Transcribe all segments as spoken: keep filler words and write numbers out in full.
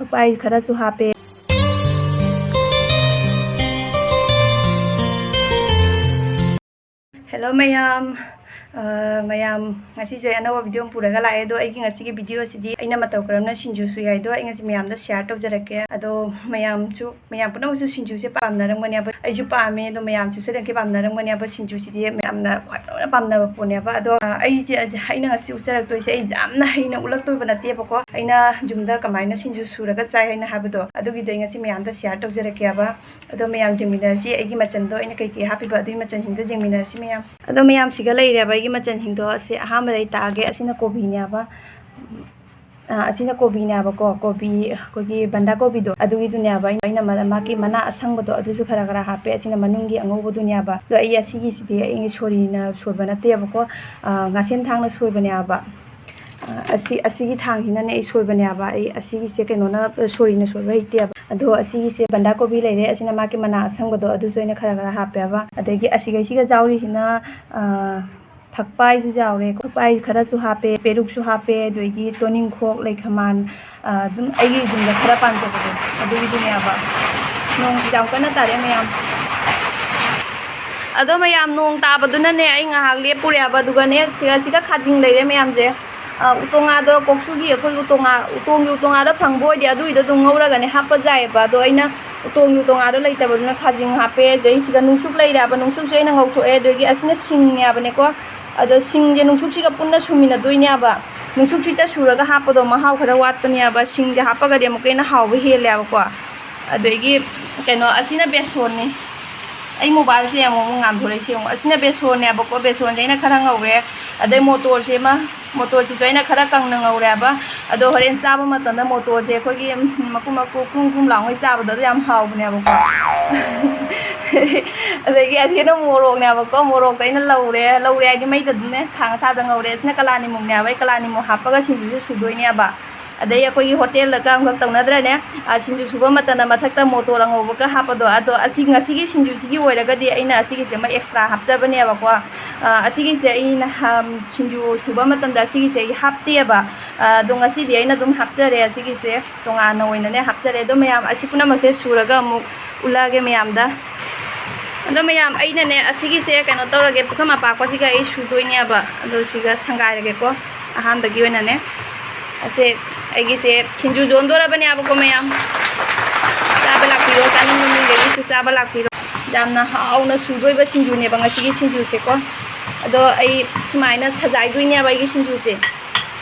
ꯐꯛꯄꯥꯏ ꯈꯔꯁꯨ ꯍꯥꯞꯄꯦ꯫ Hello ꯃꯌꯥꯝ꯫ ꯑ, ꯃꯌꯥꯝ, ꯉꯁꯤꯁꯦ ꯑꯅꯧꯕ video ꯑꯃ ꯄꯨꯔꯒ ꯂꯥꯛꯑꯦ꯫ ꯑꯗꯣ ꯑꯩꯒꯤ ꯉꯁꯤꯒꯤ video ꯑꯁꯤꯗꯤ ꯑꯩꯅ ꯃꯇꯧ ꯀꯔꯝꯅ ꯁꯤꯡꯖꯨ ꯁꯨꯏ ꯍꯥꯏꯗꯣ ꯑꯩ ꯉꯁꯤ ꯃꯌꯥꯝꯗ share ꯇꯧꯖꯔꯛꯀꯦ꯫ ꯑꯗꯣ ꯃꯌꯥꯝꯁꯨ, ꯃꯌꯥꯝ ꯄꯨꯝꯅꯃꯛꯁꯨ ꯁꯤꯡꯖꯨꯁꯦ ꯄꯥꯝꯅꯔꯝꯒꯅꯦꯕ꯫ ꯑꯩꯁꯨ ꯄꯥꯝꯃꯦ, ꯑꯗꯣ ꯃꯌꯥꯝꯁꯨ ꯁꯣꯏꯗꯅꯀꯤ ꯄꯥꯝꯅꯔꯝꯒꯅꯦꯕ꯫ ꯁꯤꯡꯖꯨꯁꯤꯗꯤ ꯃꯌꯥꯝꯅ ꯈ꯭ꯋꯥꯏ ꯂꯣꯏꯅ ꯄꯥꯝꯅꯕ ꯄꯣꯠꯅꯦꯕ꯫ ꯑꯗꯣ, ꯑ, ꯑꯩꯁꯦ, ꯑꯩꯅ ꯉꯁꯤ ꯎꯠꯆꯔꯛꯇꯣꯏꯁꯦ ꯑꯩ ꯌꯥꯝꯅ ꯍꯩꯅ ꯎꯠꯂꯛꯇꯣꯏꯕ ꯅꯠꯇꯦꯕꯀꯣ꯫ ꯑꯩꯅ ꯌꯨꯝꯗ ꯀꯃꯥꯏꯅ ꯁꯤꯡꯖꯨ ꯁꯨꯔꯒ ꯆꯥꯏ ꯍꯥꯏꯅ ꯍꯥꯏꯕꯗꯣ, ꯑꯗꯨꯒꯤꯗꯣ ꯑꯩ ꯉꯁꯤ ꯃꯌꯥꯝꯗ share ꯇꯧꯖꯔꯛꯀꯦꯕ꯫ ꯑꯗꯣ ꯃꯌꯥꯝ ꯌꯦꯡꯃꯤꯟꯅꯔꯁꯤ, ꯑꯩꯒꯤ ꯃꯆꯟꯗꯣ, ꯑꯩꯅ ꯀꯩꯀꯩ ꯍꯥꯞꯄꯤꯕ ꯑꯗꯨꯒꯤ ꯃꯆꯟꯁꯤꯡꯗꯣ ꯌꯦꯡꯃꯤꯟꯅꯔꯁꯤ ꯃꯌꯥꯝ꯫ ꯑꯗꯣ ꯃꯌꯥꯝ, ꯁꯤꯒ ꯂꯩꯔꯦꯕ ꯑꯩꯒꯤ ꯃꯆꯟꯁꯤꯡꯗꯣ꯫ ꯑꯁꯤ ꯑꯍꯥꯟꯕꯗ ꯑꯩ ꯇꯥꯛꯑꯒꯦ꯫ ꯑꯁꯤꯅ ꯀꯣꯕꯤꯅꯦꯕ꯫ ꯑ, ꯑꯁꯤꯅ ꯀꯣꯕꯤꯅꯦꯕꯀꯣ, ꯀꯣꯕꯤ, ꯑꯩꯈꯣꯏꯒꯤ ꯕꯟꯗꯥ ꯀꯣꯕꯤꯗꯣ, ꯑꯗꯨꯒꯤꯗꯨꯅꯦꯕ꯫ ꯑꯩꯅ, ꯑꯩꯅ ꯃ-, ꯃꯥꯒꯤ ꯃꯅꯥ ꯑꯁꯪꯕꯗꯣ ꯑꯗꯨꯁꯨ ꯈꯔ ꯈꯔ ꯍꯥꯞꯄꯦ꯫ ꯑꯁꯤꯅ ꯃꯅꯨꯡꯒꯤ ꯑꯉꯧꯕꯗꯨꯅꯦꯕ꯫ ꯑꯗꯣ ꯑꯩ ꯑꯁꯤꯒꯤꯁꯤꯗꯤ ꯑꯩ ꯁꯣꯔꯤꯅ ꯁꯣꯏꯕ ꯅꯠꯇꯦꯕꯀꯣ, ꯑ, ꯉꯥꯁꯦꯝ ꯊꯥꯡꯅ ꯁꯣꯏꯕꯅꯦꯕ꯫ ꯑ, ꯑꯁꯤ, ꯑꯁꯤꯒꯤ ꯊꯥꯡꯁꯤꯅꯅꯦ ꯑꯩ ꯁꯣꯏꯕꯅꯦꯕ꯫ ꯑꯩ ꯑꯁꯤꯒꯤꯁꯦ ꯀꯩꯅꯣꯅ, ꯁꯣꯔꯤꯅ ꯁꯣꯏꯕ ꯍꯩꯇꯦꯕ꯫ ꯑꯗꯣ ꯑꯁꯤꯒꯤꯁꯦ ꯕꯟꯗꯥ ꯀꯣꯕꯤ ꯂꯩꯔꯦ, ꯑꯁꯤꯅ ꯃꯥꯒꯤ ꯃꯅꯥ ꯑꯁꯪꯕꯗꯣ ꯑꯗꯨꯁꯨ ꯑꯩꯅ ꯈꯔ ꯈꯔ ꯍꯥꯞꯄꯦꯕ꯫ ꯑꯗꯒꯤ ꯑꯁꯤꯒꯩꯁꯤꯒ ꯌꯥꯎꯔꯤꯁꯤꯅ, ꯑ, ꯐꯛꯄꯥꯏꯁꯨ ꯌꯥꯎꯔꯦ꯫ ꯐꯛꯄꯥꯏ ꯈꯔꯁꯨ ꯍꯥꯞꯄꯦ, ꯄꯦꯔꯨꯛꯁꯨ ꯍꯥꯞꯄꯦ, ꯑꯗꯒꯤ ꯇꯣꯅꯤꯡꯈꯣꯛ, ꯂꯩꯈꯃꯥꯟ, ꯑ, ꯑꯗꯨꯝ ꯑꯩꯒꯤ ꯌꯨꯝꯗ ꯈꯔ ꯄꯥꯟꯖꯕꯗꯣ ꯑꯗꯨꯒꯤꯗꯨꯅꯦꯕ꯫ ꯅꯣꯡ ꯌꯥꯝ ꯀꯟꯅ ꯇꯥꯔꯛꯑꯦ ꯃꯌꯥꯝ꯫ ꯑꯗꯣ ꯃꯌꯥꯝ, ꯅꯣꯡ ꯇꯥꯕꯗꯨꯅꯅꯦ ꯑꯩ ꯉꯥꯏꯍꯥꯛ ꯂꯦꯞꯄꯨꯔꯦꯕ꯫ ꯑꯗꯨꯒꯅꯦ ꯁꯤꯒ, ꯁꯤꯒ ꯈꯥꯖꯤꯡ ꯂꯩꯔꯦ ꯃꯌꯥꯝꯁꯦ꯫ ꯑ, ꯎꯇꯣꯡꯉꯥꯗꯣ ꯀꯣꯛꯁꯨꯒꯤ ꯑꯩꯈꯣꯏ ꯎꯇꯣꯡꯉꯥ, ꯎꯇꯣꯡꯒꯤ ꯎꯇꯣꯡꯉꯥꯗꯣ ꯐꯪꯕ ꯑꯣꯏꯗꯤ ꯑꯗꯨꯏꯗꯣ ꯑꯗꯨꯝ ꯉꯧꯔꯒꯅꯦ ꯍꯥꯞꯄ ꯌꯥꯏꯑꯕ꯫ ꯑꯗꯣ ꯑꯩꯅ ꯎꯇꯣꯡꯒꯤ ꯎꯇꯣꯡꯉꯥꯗꯣ ꯂꯩꯇꯕꯗꯨꯅ ꯈꯥꯖꯤꯡ ꯍꯥꯞꯄꯦ꯫ ꯑꯗꯩ ꯁꯤꯒ ꯅꯨꯡꯁꯨꯛ ꯂꯩꯔꯦꯕ, ꯅꯨꯡꯁꯨꯛꯁꯨ ꯑꯩꯅ ꯉꯧꯊꯣꯛꯑꯦ꯫ ꯑꯗꯒꯤ ꯑꯁꯤꯅ ꯁꯤꯡꯅꯦꯕꯅꯦꯀꯣ꯫ ꯑꯗꯣ ꯁꯤꯡꯁꯦ ꯅꯨꯡꯁꯨꯛꯁꯤꯒ ꯄꯨꯟꯅ ꯁꯨꯃꯤꯟꯅꯗꯣꯏꯅꯦꯕ꯫ ꯅꯨꯡꯁꯨꯛꯁꯤꯗ ꯁꯨꯔꯒ ꯍꯥꯞꯄꯗꯣ ꯃꯍꯥꯎ ꯈꯔ ꯋꯥꯠꯄꯅꯦꯕ꯫ ꯁꯤꯡꯁꯦ ꯍꯥꯞꯄꯒꯗꯤ ꯑꯃꯨꯛꯀ ꯍꯦꯟꯅ ꯍꯥꯎꯕ ꯍꯦꯜꯂꯦꯕꯀꯣ꯫ ꯑꯗꯒꯤ ꯀꯩꯅꯣ, ꯑꯁꯤꯅ ꯕꯦꯁꯣꯟꯅꯤ꯫ ꯑꯩ ꯃꯣꯕꯥꯏꯜꯁꯦ ꯑꯃꯨꯛ ꯑꯃꯨꯛ ꯉꯥꯟꯊꯣꯔꯛꯏꯁꯦ ꯌꯦꯡꯉꯣ꯫ ꯑꯁꯤꯅ ꯕꯦꯁꯣꯟꯅꯦꯕꯀꯣ, ꯕꯦꯁꯣꯟꯁꯦ ꯑꯩꯅ ꯈꯔ ꯉꯧꯔꯦ꯫ ꯑꯗꯩ ꯃꯣꯇꯣꯔꯁꯦ ꯑꯃ, ꯃꯣꯇꯣꯔꯁꯤꯁꯨ ꯑꯩꯅ ꯈꯔ ꯀꯪꯅ ꯉꯧꯔꯦꯕ꯫ ꯑꯗꯣ ꯍꯣꯔꯦꯟ ꯆꯥꯕ ꯃꯇꯝꯗ ꯃꯣꯇꯣꯔꯁꯦ ꯑꯩꯈꯣꯏꯒꯤ, ꯎꯝ, ꯃꯀꯨꯝ ꯃꯀꯨꯝ ꯀ꯭ꯔꯨꯝ ꯀ꯭ꯔꯨꯝ ꯂꯥꯎꯉꯩ ꯆꯥꯕꯗꯣ ꯑꯗꯨ ꯌꯥꯝ ꯍꯥꯎꯕꯅꯦꯕꯀꯣ꯫ ꯑꯗꯒꯤ ꯑꯁꯤꯅ ꯃꯣꯔꯣꯛꯅꯦꯕꯀꯣ, ꯃꯣꯔꯣꯛꯇꯣ ꯑꯩꯅ ꯂꯧꯔꯦ, ꯂꯧꯔꯦ ꯍꯥꯏꯗꯤ ꯃꯩꯗ ꯑꯗꯨꯝꯅꯦ, ꯈꯥꯡ ꯑꯁꯥꯕꯗ ꯉꯧꯔꯦ꯫ ꯑꯁꯤꯅ ꯀꯂꯥꯅꯤꯃꯨꯛꯅꯦꯕ, ꯑꯩ ꯀꯂꯥꯅꯤꯃꯨꯛ ꯍꯥꯞꯄꯒ ꯁꯤꯡꯖꯨꯁꯦ ꯁꯨꯗꯣꯏꯅꯦꯕ꯫ ꯑꯗꯩ ꯑꯩꯈꯣꯏꯒꯤ ꯍꯣꯇꯦꯜꯗꯒ ꯑꯃꯈꯛ ꯇꯧꯅꯗ꯭ꯔꯅꯦ, ꯑ, ꯁꯤꯡꯖꯨ ꯁꯨꯕ ꯃꯇꯝꯗ ꯃꯊꯛꯇ ꯃꯣꯇꯣꯔ ꯑꯉꯧꯕꯒ ꯍꯥꯞꯄꯗꯣ, ꯑꯗꯣ ꯑꯁꯤ ꯉꯁꯤꯒꯤ ꯁꯤꯡꯖꯨꯁꯤꯒꯤ ꯑꯣꯏꯔꯒꯗꯤ ꯑꯩꯅ ꯑꯁꯤꯒꯤꯁꯦ ꯑꯃ ꯑꯦꯛꯁꯇ꯭ꯔꯥ ꯍꯥꯞꯆꯕꯅꯦꯕꯀꯣ꯫ ꯑ, ꯑꯁꯤꯒꯤꯁꯦ ꯑꯩꯅ ꯍꯥ-, ꯁꯤꯡꯖꯨ ꯁꯨꯕ ꯃꯇꯝꯗ ꯑꯁꯤꯒꯤꯁꯦ ꯑꯩ ꯍꯥꯞꯇꯦꯕ꯫ ꯑ, ꯑꯗꯣ ꯉꯁꯤꯗꯤ ꯑꯩꯅ ꯑꯗꯨꯝ ꯍꯥꯞꯆꯔꯦ, ꯑꯁꯤꯒꯤꯁꯦ ꯇꯣꯉꯥꯟꯅ ꯑꯣꯏꯅꯅꯦ ꯍꯥꯞꯆꯔꯦ꯫ ꯑꯗꯣ ꯃꯌꯥꯝ, ꯑꯁꯤ ꯄꯨꯝꯅꯃꯛꯁꯦ ꯁꯨꯔꯒ ꯑꯃꯨꯛ ꯎꯠꯂꯛꯑꯒꯦ ꯃꯌꯥꯝꯗ꯫ ꯑꯗꯣ ꯃꯌꯥꯝ, ꯑꯩꯅꯅꯦ ꯑꯁꯤꯒꯤꯁꯦ ꯀꯩꯅꯣ ꯇꯧꯔꯒꯦ, ꯄꯨꯈꯝ ꯑꯄꯥꯛꯄꯁꯤꯒ ꯑꯩ ꯁꯨꯗꯣꯏꯅꯦꯕ꯫ ꯑꯗꯣ ꯁꯤꯒ ꯁꯪꯒꯥꯏꯔꯒꯦꯀꯣ ꯑꯍꯥꯟꯕꯒꯤ ꯑꯣꯏꯅꯅꯦ꯫ ꯑꯁꯦ ꯑꯩꯒꯤꯁꯦ ꯁꯤꯡꯖꯨ ꯌꯣꯟꯗꯣꯔꯕꯅꯦꯕꯀꯣ ꯃꯌꯥꯝ꯫ ꯆꯥꯕ ꯂꯥꯛꯄꯤꯔꯣ, ꯆꯥꯅꯤꯡꯕ ꯃꯤꯈꯩꯒꯤꯁꯨ ꯆꯥꯕ ꯂꯥꯛꯄꯤꯔꯣ꯫ ꯌꯥꯝꯅ ꯍꯥꯎꯅ ꯁꯨꯗꯣꯏꯕ ꯁꯤꯡꯖꯨꯅꯦꯕ ꯉꯁꯤꯒꯤ ꯁꯤꯡꯖꯨꯁꯦꯀꯣ꯫ ꯑꯗꯣ ꯑꯩ ꯁꯨꯃꯥꯏꯅ ꯁꯖꯥꯏꯗꯣꯏꯅꯦꯕ ꯑꯩꯒꯤ ꯁꯤꯡꯖꯨꯁꯦ꯫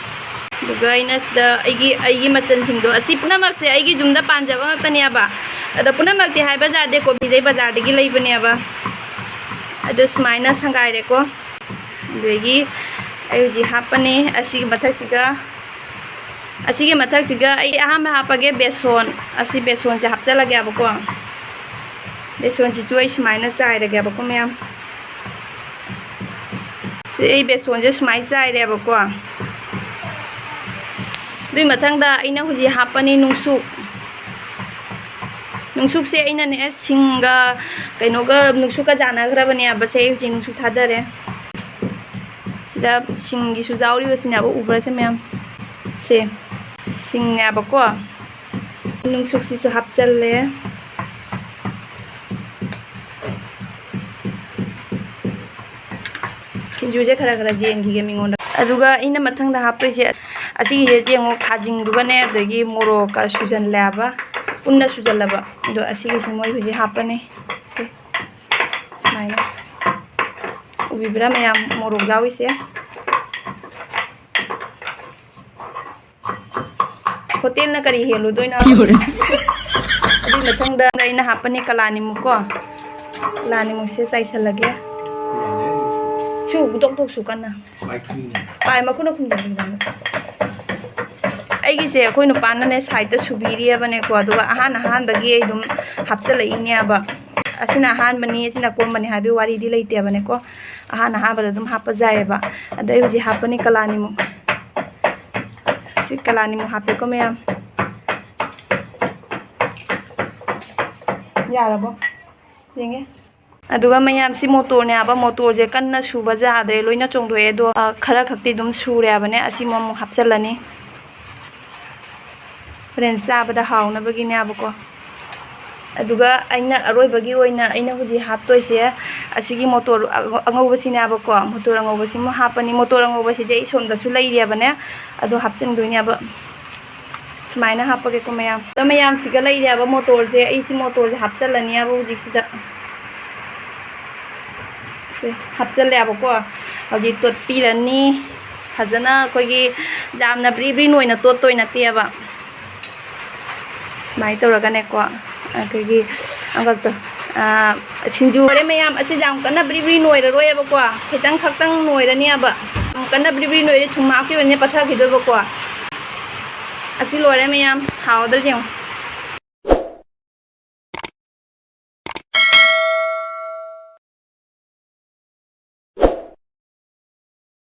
ꯑꯗꯨꯒ ꯑꯩꯅ ꯁꯤꯗ ꯑꯩꯒꯤ, ꯑꯩꯒꯤ ꯃꯆꯜꯁꯤꯡꯗꯣ, ꯑꯁꯤ ꯄꯨꯝꯅꯃꯛꯁꯦ ꯑꯩꯒꯤ ꯌꯨꯝꯗ ꯄꯥꯟꯖꯕ ꯉꯥꯛꯇꯅꯦꯕ꯫ ꯑꯗꯣ ꯄꯨꯝꯅꯃꯛꯇꯤ ꯍꯥꯏꯕ ꯌꯥꯗꯦ, ꯀꯣꯕꯤꯗꯩ ꯕꯖꯥꯔꯗꯒꯤ ꯂꯩꯕꯅꯦꯕ꯫ ꯑꯗꯣ ꯁꯨꯃꯥꯏꯅ ꯁꯪꯒꯥꯏꯔꯦꯀꯣ꯫ ꯑꯗꯒꯤ ꯑꯩ ꯍꯧꯖꯤꯛ ꯍꯥꯞꯄꯅꯤ ꯑꯁꯤꯒꯤ ꯃꯊꯛꯁꯤꯒ꯫ ꯑꯁꯤꯒꯤ ꯃꯊꯛꯁꯤꯒ ꯑꯩ ꯑꯍꯥꯟꯕ ꯍꯥꯞꯄꯒꯦ ꯕꯦꯁꯣꯟ꯫ ꯑꯁꯤ ꯕꯦꯁꯣꯟꯁꯦ ꯍꯥꯞꯆꯤꯜꯂꯒꯦꯕꯀꯣ꯫ ꯕꯦꯁꯣꯟꯁꯤꯁꯨ ꯑꯩ ꯁꯨꯃꯥꯏꯅ ꯆꯥꯏꯔꯒꯦꯕꯀꯣ ꯃꯌꯥꯝ꯫ ꯁꯤ ꯑꯩ ꯕꯦꯁꯣꯟꯁꯦ ꯁꯨꯃꯥꯏꯅ ꯆꯥꯏꯔꯦꯕꯀꯣ꯫ ꯑꯗꯨꯏ ꯃꯊꯪꯗ ꯑꯩꯅ ꯍꯧꯖꯤꯛ ꯍꯥꯞꯄꯅꯤ ꯅꯨꯡꯁꯨꯛ꯫ ꯅꯨꯡꯁꯨꯛꯁꯦ ꯑꯩꯅꯅꯦ ꯁꯤꯡꯒ ꯀꯩꯅꯣꯒ, ꯅꯨꯡꯁꯨꯛꯀ ꯆꯥꯟꯅꯈ꯭ꯔꯕꯅꯦꯕ꯫ ꯁꯦ ꯑꯩ ꯍꯧꯖꯤꯛ ꯅꯨꯡꯁꯨꯛ ꯊꯥꯗꯔꯦ꯫ ꯁꯤꯗ ꯁꯤꯡꯒꯤꯁꯨ ꯌꯥꯎꯔꯤꯕꯁꯤꯅꯦꯕ, ꯎꯕ꯭ꯔꯥ ꯁꯦ ꯃꯌꯥꯝ? ꯁꯦ ꯁꯤꯡꯅꯦꯕꯀꯣ꯫ ꯅꯨꯡꯁꯨꯛꯁꯤꯁꯨ ꯍꯥꯞꯆꯜꯂꯦ꯫ ꯁꯤꯡꯖꯨꯁꯦ ꯈꯔ ꯈꯔ ꯌꯦꯡꯈꯤꯒꯦ ꯃꯤꯉꯣꯟꯗ꯫ ꯑꯗꯨꯒ ꯑꯩꯅ ꯃꯊꯪꯗ ꯍꯥꯞꯇꯣꯏꯁꯦ ꯑꯁꯤꯒꯤꯁꯦ ꯌꯦꯡꯉꯣ, ꯈꯥꯖꯤꯡꯗꯨꯒꯅꯦ, ꯑꯗꯒꯤ ꯃꯣꯔꯣꯛꯀ ꯁꯨꯖꯜꯂꯦꯕ, ꯄꯨꯟꯅ ꯁꯨꯖꯜꯂꯕ꯫ ꯑꯗꯣ ꯑꯁꯤꯒꯤꯁꯦ ꯃꯣꯏ ꯍꯧꯖꯤꯛ ꯍꯥꯞꯄꯅꯤ꯫ ꯁꯦ, ꯁꯨꯃꯥꯏꯅ ꯎꯕꯤꯕ꯭ꯔꯥ ꯃꯌꯥꯝ, ꯃꯣꯔꯣꯛ ꯌꯥꯎꯔꯤꯁꯦ? ꯍꯣꯇꯦꯜꯅ ꯀꯔꯤ ꯍꯦꯜꯂꯨꯗꯣꯏꯅꯣ? ꯑꯗꯨꯒꯤ ꯃꯊꯪꯗ ꯑꯩꯅ ꯍꯥꯞꯄꯅꯤ ꯀꯂꯥ ꯅꯤꯃꯨꯛꯀꯣ꯫ ꯀꯂꯥ ꯅꯤꯃꯨꯛꯁꯦ ꯆꯥꯏꯁꯜꯂꯒꯦ꯫ ꯁꯨ ꯇꯣꯛ ꯇꯣꯛ ꯁꯨ ꯀꯟꯅ꯫ ꯄꯥꯏ ꯃꯈꯨꯠꯅ ꯈꯨꯝꯖꯤꯟꯕꯤꯕ꯫ ꯑꯩꯒꯤꯁꯦ ꯑꯩꯈꯣꯏ ꯅꯨꯄꯥꯅꯅꯦ ꯁꯥꯏꯗꯠꯇ ꯁꯨꯕꯤꯔꯤꯑꯕꯅꯦꯀꯣ, ꯑꯗꯨꯒ ꯑꯍꯥꯟ ꯑꯍꯥꯟꯕꯒꯤ ꯑꯩ ꯑꯗꯨꯝ ꯍꯥꯞꯆꯤꯜꯂꯛꯏꯅꯦꯕ꯫ ꯑꯁꯤꯅ ꯑꯍꯥꯟꯕꯅꯤ, ꯑꯁꯤꯅ ꯑꯀꯣꯟꯕꯅꯤ ꯍꯥꯏꯕꯒꯤ ꯋꯥꯔꯤꯗꯤ ꯂꯩꯇꯦꯕꯅꯦꯀꯣ꯫ ꯑꯍꯥꯟ ꯑꯍꯥꯟꯕꯗ ꯑꯗꯨꯝ ꯍꯥꯞꯄ ꯌꯥꯏꯑꯕ꯫ ꯑꯗꯩ ꯍꯧꯖꯤꯛ ꯍꯥꯞꯄꯅꯤ ꯀꯂꯥ ꯅꯤꯃꯨꯛ꯫ ꯁꯤ ꯀꯂꯥꯅꯤꯃꯨꯛ ꯍꯥꯞꯄꯦꯀꯣ ꯃꯌꯥꯝ꯫ ꯌꯥꯔꯕꯣ? ꯌꯦꯡꯒꯦ꯫ ꯑꯗꯨꯒ ꯃꯌꯥꯝꯁꯤ ꯃꯣꯇꯣꯔꯅꯦ ꯍꯥꯏꯕ, ꯃꯣꯇꯣꯔꯁꯦ ꯀꯟꯅ ꯁꯨꯕ ꯌꯥꯗ꯭ꯔꯦ, ꯂꯣꯏꯅ ꯆꯣꯡꯊꯣꯛꯑꯦ꯫ ꯑꯗꯣ, ꯑ, ꯈꯔ ꯈꯛꯇꯤ ꯑꯗꯨꯝ ꯁꯨꯔꯦ ꯍꯥꯏꯕꯅꯦ꯫ ꯑꯁꯤꯃꯨꯛ ꯑꯃꯨꯛ ꯍꯥꯞꯆꯤꯜꯂꯅꯤ, ꯍꯣꯔꯦꯟ ꯆꯥꯕꯗ ꯍꯥꯎꯅꯕꯒꯤꯅꯦꯕꯀꯣ꯫ ꯑꯗꯨꯒ ꯑꯩꯅ ꯑꯔꯣꯏꯕꯒꯤ ꯑꯣꯏꯅ ꯑꯩꯅ ꯍꯧꯖꯤꯛ ꯍꯥꯞꯇꯣꯏꯁꯦ ꯑꯁꯤꯒꯤ ꯃꯣꯇꯣꯔ ꯑꯉꯧꯕꯁꯤꯅꯦꯕꯀꯣ꯫ ꯃꯣꯇꯣꯔ ꯑꯉꯧꯕꯁꯤꯃꯨꯛ ꯍꯥꯞꯄꯅꯤ꯫ ꯃꯣꯇꯣꯔ ꯑꯉꯧꯕꯁꯤꯗꯤ ꯑꯩ ꯁꯣꯝꯗꯁꯨ ꯂꯩꯔꯦꯕꯅꯦ, ꯑꯗꯣ ꯍꯥꯞꯆꯤꯟꯗꯣꯏꯅꯦꯕ꯫ ꯁꯨꯃꯥꯏꯅ ꯍꯥꯞꯄꯒꯦꯀꯣ ꯃꯌꯥꯝ꯫ ꯑꯗꯣ ꯃꯌꯥꯝꯁꯤꯒ ꯂꯩꯔꯦꯕ ꯃꯣꯇꯣꯔꯁꯦ꯫ ꯑꯩꯁꯤ ꯃꯣꯇꯣꯔꯁꯦ ꯍꯥꯞꯆꯤꯜꯂꯅꯦꯕ ꯍꯧꯖꯤꯛꯁꯤꯗ꯫ ꯁꯦ, ꯍꯥꯞꯆꯤꯜꯂꯦꯕꯀꯣ꯫ ꯍꯧꯖꯤꯛ ꯇꯣꯠꯄꯤꯔꯅꯤ ꯐꯖꯅ꯫ ꯑꯩꯈꯣꯏꯒꯤ ꯌꯥꯝꯅ ꯕ꯭ꯔꯤ ꯕ꯭ꯔꯤ ꯅꯣꯏꯅ ꯇꯣꯠꯇꯣꯏ ꯅꯠꯇꯦꯕ꯫ ꯁꯨꯃꯥꯏꯅ ꯇꯧꯔꯒꯅꯦꯀꯣ, ꯑꯩꯈꯣꯏꯒꯤ ꯑꯪꯀꯛꯇꯣ, ꯑꯥ, ꯁꯤꯡꯖꯨ ꯂꯣꯏꯔꯦ ꯃꯌꯥꯝ꯫ ꯑꯁꯤ ꯌꯥꯝ ꯀꯟꯅ ꯕ꯭ꯔꯤ ꯕ꯭ꯔꯤ ꯅꯣꯏꯔꯔꯣꯏꯕꯀꯣ, ꯈꯤꯇꯪ ꯈꯛꯇꯪ ꯅꯣꯏꯔꯅꯦꯕ꯫ ꯌꯥꯝ ꯀꯟꯅ ꯕ꯭ꯔꯤ ꯕ꯭ꯔꯤ ꯅꯣꯏꯔꯗꯤ ꯊꯨꯝ ꯍꯥꯞꯈꯤꯕꯅꯤꯅ ꯄꯠꯊꯈꯤꯗꯣꯏꯕꯀꯣ꯫ ꯑꯁꯤ ꯂꯣꯏꯔꯦ ꯃꯌꯥꯝ, ꯍꯥꯎꯗ꯭ꯔꯗꯤ ꯌꯦꯡꯉꯨ꯫